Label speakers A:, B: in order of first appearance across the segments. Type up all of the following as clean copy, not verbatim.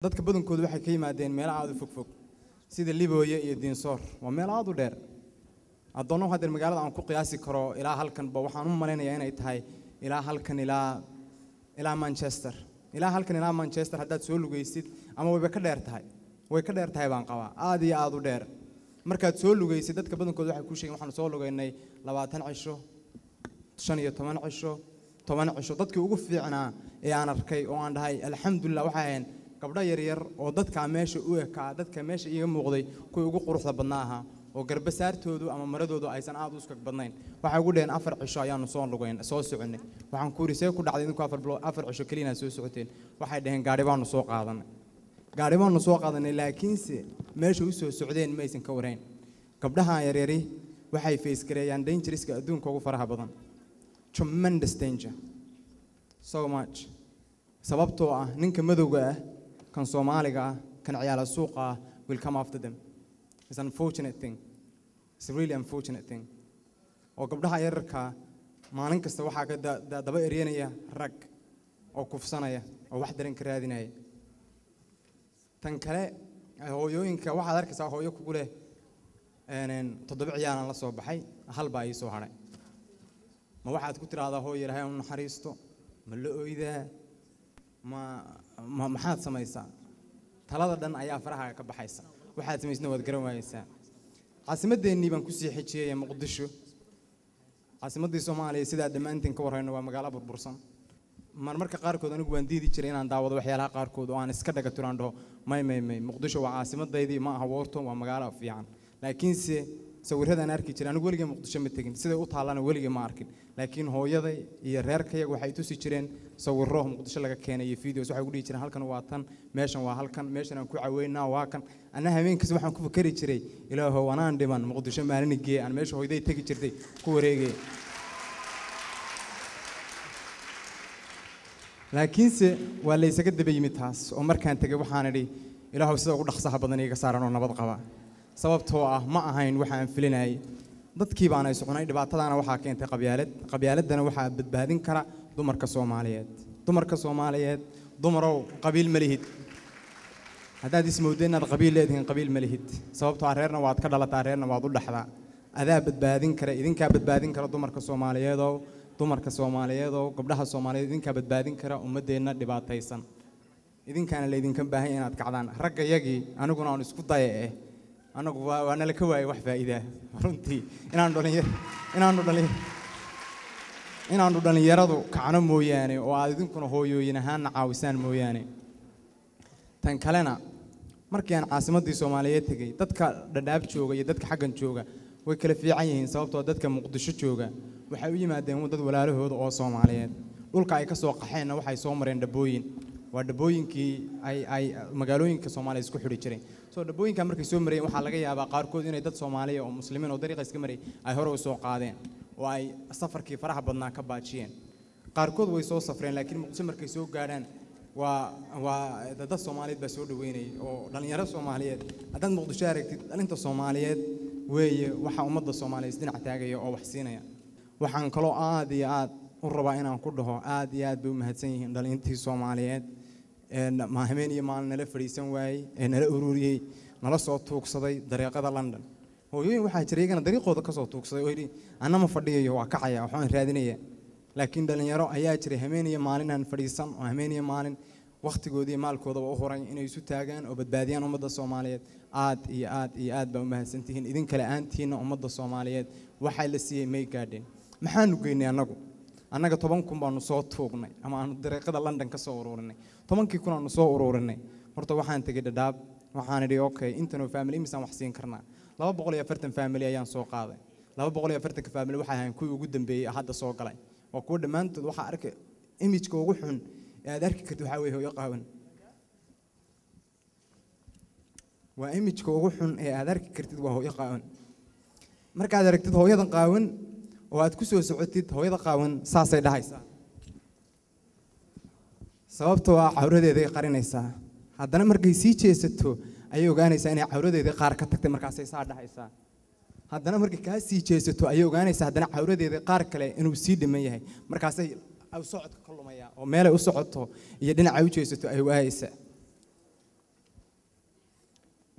A: Dadka badankoodu waxay ka yimaadeen meelo aad u fogfog, sida Libooye iyo Diinsoor. Waa meel aad u dheer. Adoonno haddeer magaalada aan ku qiyaasi karo ilaa halkanba waxaan u malaynayaa inay tahay ilaa halkan ilaa Manchester, ilaa halkan ilaa Manchester haddaad soo lugaysid, ama wayba ka dheer tahay, way ka dheer tahay baan qabaa, aad iyo aad u dheer. Markaad soo lugaysid, dadka badankooda waxay ku sheegeen waxaanu soo lugaynay 20 cisho, 15 cisho, 10 cisho. Dadkii ugu fiicnaa ee aan arkay oo aan dhahay alxamdulilah waxay ahayn gabdho yaryar oo dadka meesha u ekaa, dadka meesha iiga muuqday kuwii ugu quruxda badnaa ahaa, oo garbasaartoodu ama maradoodu aysan aad u uskag badnayn. Waxay ugu dheheen 4 cisho ayaanu soo lugayn, soo soconay. Waxaan ku yidhi see ku dhacday idinku 4 bilood, 4 cisho keliya inaad soo socoteen? Waxay dhaheen gaadhi baanu soo qaadanay, gaadhi baanu soo qaadanay. Laakiinse meesha u soo socdeen maysan ka warayn. Gabdhahan yaryari waxay face gareeyaan dangerska adduunka ugu faraha badan, tremendous danger, so much. Sababtoo ah ninka madowga ah, kan Soomaaliga ah, kan ciyaala suuqa ah will come after them. It's an unfortunate thing, it's a really unfortunate thing. Oo gabdhaha yararka maalin kasta waxaa ka daba eryanaya rag oo kufsanaya oo wax daran ka raadinaya. Tan kale, hooyooyinka waxaad arkaysaa hooyo kugu leh 7 ciyaalaan la soo baxay, hal baa ii soo hadhay. Ma waxaad ku tidhaahdaa hooyo Ilaahay u naxariisto? Ma la oydaa? Ma maxaad samaysaa? Talada dhan ayaa farahaaga ka baxaysa, waxaad samaysna waad garan waayeysaa. Caasimadeennii baan kusii xijiyey, Muqdisho, caasimaddii Soomaaliya. Sidaa dhammaantiin ka warrayno, waa magaalo burbursan. Marmarka qaarkood anigu waan diidi jiray inaan daawado waxyaalaha qaarkood oo aan iska dhaga turaan, dhaho may may may, Muqdisho waa caasimaddaydii, ma aha Worton, waa magaalo fiican. Laakiinse sawirradaan arki jiray, anigu weligay Muqdisho ma tegin, siday u taallana weligay ma arkin, laakiin hooyaday iyo reerkayaga waxay tusi jireen sawirro Muqdisho laga keenay iyo videos. Waxay ugu dhihi jireen halkan waa tan, meeshan waa halkan, meeshan aan ku caweynaa waa kan. Anna habeenkaas waxaan ku fakeri jiray, Ilaahow anaan dhiman Muqdisho maalin gee, aan meesha hooyaday tegi jirtay ku wareegay. Laakiinse waa la isaga daba yimid taas, oo markaan tegay waxaan idhi Ilaahow sida ugu dhaqsaha badan iiga saaran oo nabad qaba, sababtoo ah ma ahayn waxa aan filinayay. Dadkii baana is cunay. Dhibaatadaana waxaa keentay qabyaalad. Qabyaaladdana waxaa badbaadin kara dumarka Soomaaliyeed. Dumarka Soomaaliyeed, dumarow, qabiil ma lihid. Haddaad ismooddo inaad qabiil leedihiin, qabiil ma lihid, sababtoo ah reerna waad ka dhalataa, reerna waad u dhaxdaa. Adaa badbaadin kara, idinkaa badbaadin kara dumarka Soomaaliyeedow, dumarka Soomaaliyeedow, gabdhaha Soomaaliyeed, idinkaa badbaadin kara ummaddeenna dhibaataysan. Idinkaana laydinka baahan yahay inaad kacdaan. Ragga yagii aniguna aan isku daya anagu waa nala ka waayay wax faa'iidaa runtii. Inaanu dhallinyaradu kacno mooyaane, oo aad idinkuna hooyooyin ahaanna caawisaan mooyaane. Tan kalena, markii aan caasimaddii Soomaaliyeed tegey, dadka Dhadhaab jooga iyo dadka xaggan jooga way kala fiican yihiin, sababtoo dadka Muqdisho jooga waxay u yimaadeen dad walaalahooda oo Soomaaliyeed. Dhulka ay ka soo qaxeenna waxay soo mareen dhabooyin, waa dhabooyinkii ay magaalooyinka Soomaaliya isku xidhi jireen. Soo dhabooyinka markay soo marayeen, waxaa laga yaabaa qaarkood inay dad Soomaaliya oo muslimiin oo dariiqa iska marayay ay hore u soo qaadeen oo ay safarkii faraha badnaa ka baajiyeen. Qaarkood way soo safreen, laakiin Muqdisho markay soo gaadhaan waa dad Soomaaliyeed baa soo dhaweynayay oo dhalinyaro Soomaaliyeed. Haddaad Muqdisho aragtid, dhalinta Soomaaliyeed weeye waxa ummadda Soomaaliyeed isdhinac taagaya oo wax siinaya. Waxaan kaloo aad iyo aad u rabaa inaan ku dhaho aad iyo aad bay u mahadsan yihiin dhalintii Soomaaliyeed ee habeen iyo maalin nala fadhiisan waayey, ee nala ururiyey, nala soo tuugsaday dariiqada London. Hooyooyin waxaa jira iyagana dariiqooda ka soo tuugsaday oo yidhi anna ma fadhiyayo, waa kacaya, waxaan raadinaya. Laakiin dhalinyaro ayaa jiray habeen iyo maalin aan fadhiisan, oo habeen iyo maalin wakhtigoodii iyo maalkoodaba u huray inay isu taagaan oo badbaadiyaan ummadda Soomaaliyeed. Aad iyo aad iyo aad baa u mahadsantihiin. Idinka la'aantiinna ummadda Soomaaliyeed waxaa la siiyey may gaadheen. Maxaanu geynay annagu? Annaga 10,000 baanu soo tuugnay ama aanu dariiqada London ka soo ururinay. 10,000 aanu soo ururinay. Horta waxaan tegey Dhadhaab, waxaan idhi okay, intanoo family imisaan wax siin karnaa? 240 family ayaan soo qaaday. 240-ka family waxay ahayn kuwii ugu dambeeyey hadda soo galay. Waa kuwa dhammaantood waxaa arkay image-ka ugu xun ee aad arki kartid waxaa weeye hooyo qaawan. Waa image-ka ugu xun ee aad arki kartid, waa hooyo qaawan. Markaad aragtid hooyadan qaawan oo aad ku soo socotid, hooyada qaawan saasay dhahaysaa, sababtoo ah cawradeeday qarinaysaa. Haddana markay sii jeesato ayay ogaanaysaa inay cawradeedii qaar ka tagtay, markaasay saa dhahaysaa. Haddana markay kaa sii jeesato ayay ogaanaysaa haddana cawradeedii qaar kale inuu sii dhiman yahay, markaasay socodka ka lumaya oo meelay u socoto iyo dhinacay u jeesato ay waayeysaa.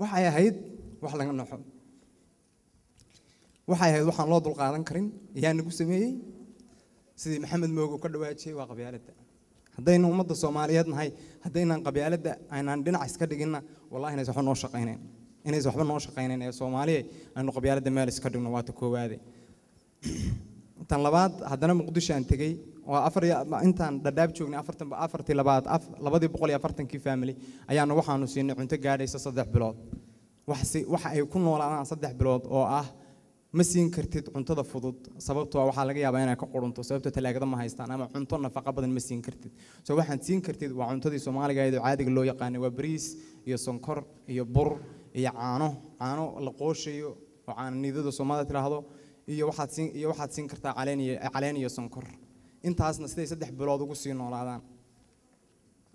A: Waxay ahayd wax laga naxo, waxay ahayd waxaan loo dulqaadan karin. Yaa nagu sameeyey? Sidii Maxamed Mooge ka dhawaajiyey, waa qabyaaladda. Haddaynu ummadda Soomaaliyeed nahay, haddaynaan qabyaaladda aynaan dhinac iska dhiginna, wallahi inaysan waxba noo shaqaynayn, inaysan waxba noo shaqaynayn. Ee Soomaaliya, aynu qabyaaladda meel iska dhigno. Waa ta koowaade. Tan labaad, haddana Muqdisho aan tegey oo afar iyo intaan Dhadhaab joognay, afartan afartii labaad 240-kii family ayaanu waxaanu siinay cunto gaadhaysa 3 bilood. Waxsi waxa ay ku noolaadaan 3 bilood oo ah. Ma siin kartid cuntada fudud, sababtoo ah waxaa laga yaabaa inay ka qurunto, sababtoo talaagada ma haystaan, ama cunto nafaqo badan ma siin kartid. So waxaad siin kartid waa cuntadii Soomaaliga ahayd oo caadiga loo yaqaanay, waa bariis iyo sonkor iyo bur iyo caano, caano la qooshayo oo caano niidada Soomaalida tiraahdo, iyo waxaad siin kartaa caleen iyo sonkor. Intaasna siday 3 bilood ugu sii noolaadaan.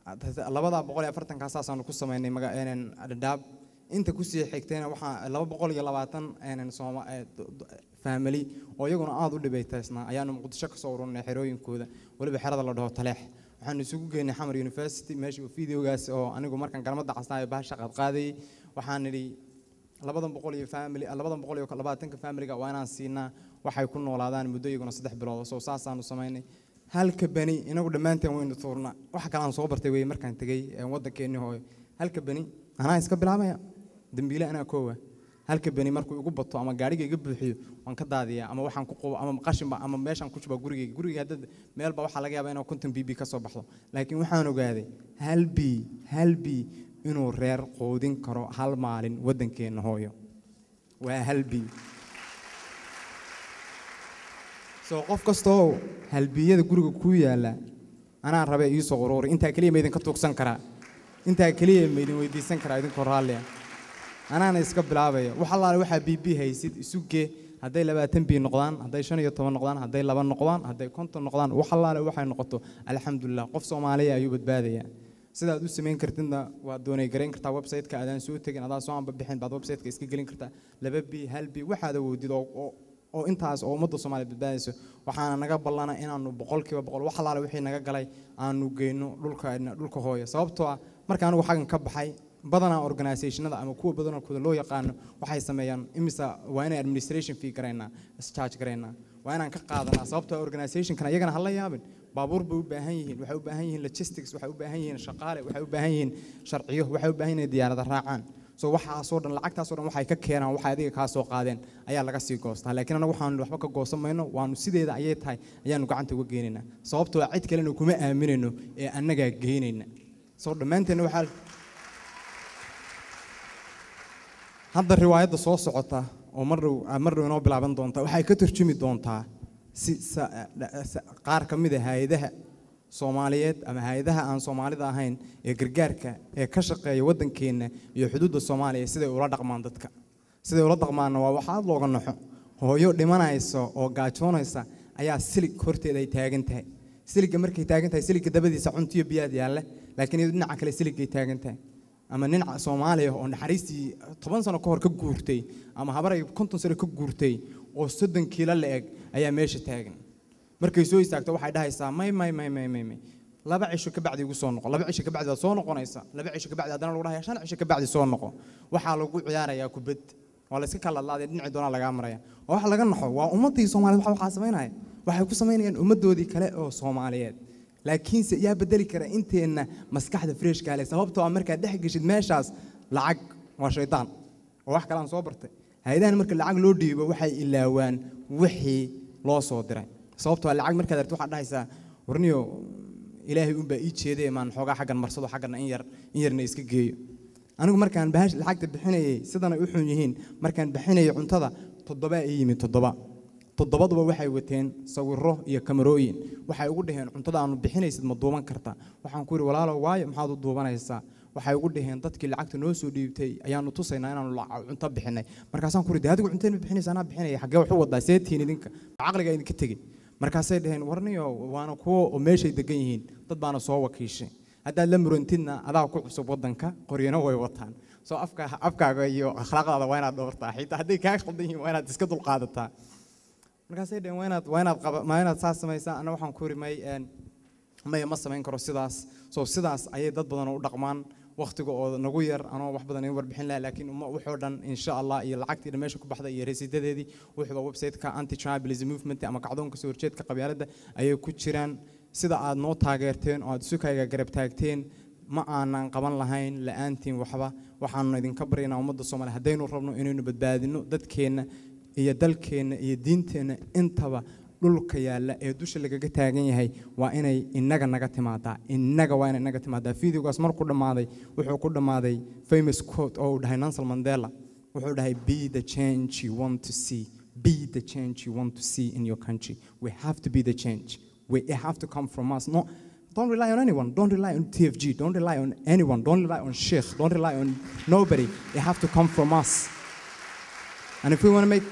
A: 240-kaa saasaanu ku samaynay Dhadhaab. Inta kusii xigtayna waxaa 220 Sooma family oo iyaguna aada u dhibaytaysnaa ayaanu Muqdisho ka soo ururinay xerooyinkooda, weliba xerada la dhaho Taleex. Waxaanu isugu geynay Xamar University, meesha uu videogaas oo anigu markaan garmada casnaayo bahasha qaadqaadayay. Waxaan nidhi 200 iyo family, 220-ka familyga waa inaan siinaa waxay ku noolaadaan muddo iyaguna 3 bilood. Soo saasaanu samaynay. Halka beni inagu dhammaanteen waynu tuurnaa. Wax kale aan soo bartay wey markaan tegey waddankeennii hooyo, halka beni anaa iska bilaabaya dambiile, anaa koowa. Halka beni markuu igu bato ama gaadhiga iga buuxiyo, waan ka daadiyaa, ama waxaan ku qubo ama qashinba ama meeshaan ku shubaa gurigayga. Guriga haddad meelba waxaa laga yaabaa inuu 50 bb ka soo baxdo, laakiin waxaan ogaaday hal b inuu reer quudin karo hal maalin waddankeenna hooyo. Waa hal b. So qof kastoo halbiyada guriga kuu yaalla anaa rabe iisoo uruuri. Intaa keliya ma idinka tuugsan karaa? Intaa keliya ma idin weydiisan karaa idinkoo raalliya? Anaana iska bilaabaya. Wax allaale waxaa bb haysid isu gee. Hadday 20 b noqdaan, hadday 15 noqdaan, hadday 2 noqdaan, hadday 50 noqdaan, wax allaale waxay noqoto, alxamdulilah, qof Soomaaliya ayuu badbaadayaa. Sidaad u samayn kartidna waad doonay garayn kartaa website-ka. Adaan soo tegin, adaan soo amba bixin baad website-ka iska gelin kartaa 2 b, 1 b, waxaad awoodid oo intaas oo ummadda Soomaaliya badbaadayso. Waxaana naga ballana inaanu 100% wax allaale wixii naga galay aanu geyno dhulka hooyo, sababtoo ah marka anigu xaggan ka baxay, badanaa organizationada ama kuwa badanoo loo yaqaano waxay sameeyaan imisa waa inay administration fee garaynaa, charge garaynaa, waa inaan ka qaadanaa, sababtoo ah organizationkan iyagana hala yaabin, baabuur bay u baahan yihiin, waxay u baahan yihiin logistics, waxay u baahan yihiin shaqaale, waxay u baahan yihiin sharciyo, waxay u baahan yihiin diyaarada raacaan. So waxaasoo dhan, lacagtaasoo dhan waxay ka keenaan waxay adiga kaa soo qaadeen ayaa laga sii goostaa. Laakiin anagu waxaanu waxba ka goosan mayno, waanu sideeda ayay tahay ayaanu gacanta uga geenaynaa, sababtoo ah cid kalena kuma aaminayno ee annagaa geynayna. So dhammaanteenna waxaa hadda riwaayadda soo socota oo mar dhow inoo bilaaban doonta waxay ka turjumi doontaa si qaar ka mid a hay-adaha Soomaaliyeed ama hay-adaha aan Soomaalida ahayn ee gargaarka ee ka shaqeeya waddankeenna iyo xuduudda Soomaaliya siday ula dhaqmaan dadka. Siday ula dhaqmaanna waa wax aad looga naxo. Hooyo dhimanaysa oo gaajoonaysa ayaa silig horteeda ay taagan tahay. Siligga markay taagan tahay, siligga dabadiisa cuntiyo biyaad yaalla, laakiin iyadu dhinaca kale siliggay taagan tahay. Ama nin Soomaaliya oo naxariistii 10 sano ka hor ka guurtay ama habar ay 50 sano ka guurtay oo 30 kiilo la eg ayaa meesha taagan. Markay soo istaagto waxay dhahaysaa, "May, may, may, may, may, may, 2 cisho ka bacdi igu soo noqo." 2 cisho ka bacdi waad soo noqonaysaa, 2 cisho ka bacdi haddana lagu dhahaya 5 cisho ka bacdi soo noqo. Waxaa lagu ciyaarayaa kubad, waa la iska kala ladlaaday, dhinacii doonaa lagaa maraya. Waa wax laga naxo. Waa ummaddii Soomaaliyeed waxa waxaa samaynaya. Waxay ku samaynayaan ummaddoodii kale oo Soomaaliyeed. Laakiinse yaa bedeli kara inteenna maskaxda freshka leh? Sababtoo ah markaad dhex geshid meeshaas, lacag waa shaydaan. Oo wax kale aan soo bartay, hay-adahan marka lacag loo dhiibo waxay ilaawaan wixii loo soo diray, sababtoo ah lacag markaad aragto waxaad dhahaysaa, "Warniyo, Ilaahay unbaa ii jeeday, maan xoogaa xaggan marsado, xagganna in yar in yarna iska geeyo." Anigu markaan bahash lacagta bixinayay, sidan ay u xun yihiin, markaan bixinayay cuntada, toddoba ii yimid. Toddoba toddobaduba waxay wateen sawirro iyo kamarooyin. Waxay ugu dhaheen, "Cuntada aanu bixinaysid ma duuban kartaa?" Waxaan ku yidhi, "Walaalo, waayo maxaad u duubanaysaa?" Waxay ugu dhaheen, "Dadkii lacagta noo soo dhiibtay ayaanu tusaynaa inaanu cunto bixinay." Markaasaan ku yidhi, "Dee adigu cunteen ma bixinaysa, anaa bixinaya, xaggee wax u wadaa? Seetiin idinka caqliga idinka tegey?" Markaasay dhaheen, "Warniyo, waana kuwo oo meeshay degan yihiin, dad baana soo wakiishay, haddaad la murantidna adaa ku cusub waddanka, qoryana way wataan. Soo afka afkaaga iyo akhlaaqdaada waa inaad dhowrtaa, xitaa hadday kaa qaldan yihiin waa inaad iska dulqaadataa." Markaasay dhaheen, waa inaad qaba, waa inaad saas samaysaa." Anna waxaan ku yidhi, "May, maya, ma samayn karo sidaas." So sidaas ayay dad badan u dhaqmaan. Waqtiga oo nagu yar, anoo wax badan iga warbixin lahaa, laakiin uma wuxuu dhan insha Allah iyo lacagtii meesha ku baxday iyo resiidadeedii wuxuuba website-ka Anti Tribalism Movement ama kacdoonka soo horjeedka qabyaaladda ayay ku jiraan. Sida aad noo taageerteen oo aad sukayga garab taagteen, ma aanan qaban lahayn la-aantiin waxba. Waxaanu idinka baryaynaa ummadda Soomaaliya, haddaynu rabno inaynu badbaadino dadkeenna iyo dalkeenna iyo diinteenna intaba, dhulka yaalla ee dusha lagaga taagan yahay, waa inay innaga naga timaadaa, innaga waa inay naga timaadaa. Videogaas markuu dhammaaday, wuxuu ku dhammaaday famous quote oo uu dhahay Nelson Mandela. Wuxuu dhahay, "Be the change you want to see. Be the change you want to see in your country." We have to be the change. We it have to come from us. No, don't rely on anyone. Don't rely on TFG. Don't rely on anyone. Don't rely on Sheikh. Don't rely on nobody. It have to come from us. And if we want to make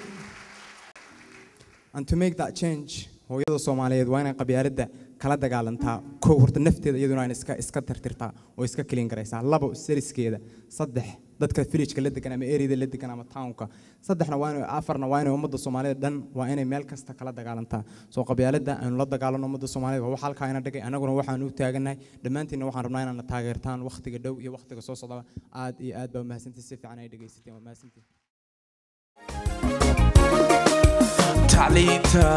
A: and to make that change, hooyada Soomaaliyeed waa inay qabyaaladda kala dagaalantaa. Kow, horta nafteeda iyaduna inay iska tirtirtaa oo iska clean garaysaa. Labo, seriskeeda. Saddex, dadka villageka la degan ama areada la degan ama townka. Saddexna waa inay, afarna waa inay ummadda Soomaaliyeed dhan waa inay meel kasta kala dagaalantaa. Soo qabyaaladda aynu la dagaalano, ummadda Soomaaliyeed. Waa wax halkaa ina dhigay, annaguna waxaan u taagannahay. Dhammaantiinna waxaan rabnaa inaad na taageertaan wakhtiga dhow iyo wakhtiga soo socdaba. Aad iyo aad baa mahadsantihin. Si fiican ay dhegaysateen, waa mahadsantihin.
B: Tacliinta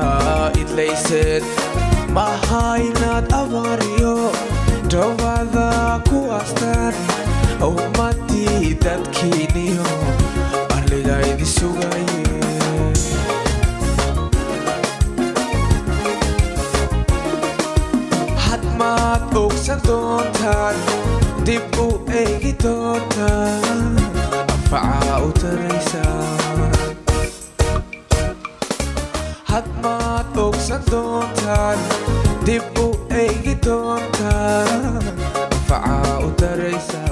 B: idlayseed maaha inaad abaariyo dhowada ku astaan ummadii dadkiiniyo arliga idi sugaye. Hadmaad ogsan doontaan, dib u eegi doontaan, anfacaa u taraysaan. Hadmaad ogsan doontaan, dib u eegi doontaan, anfacaa u taraysaa.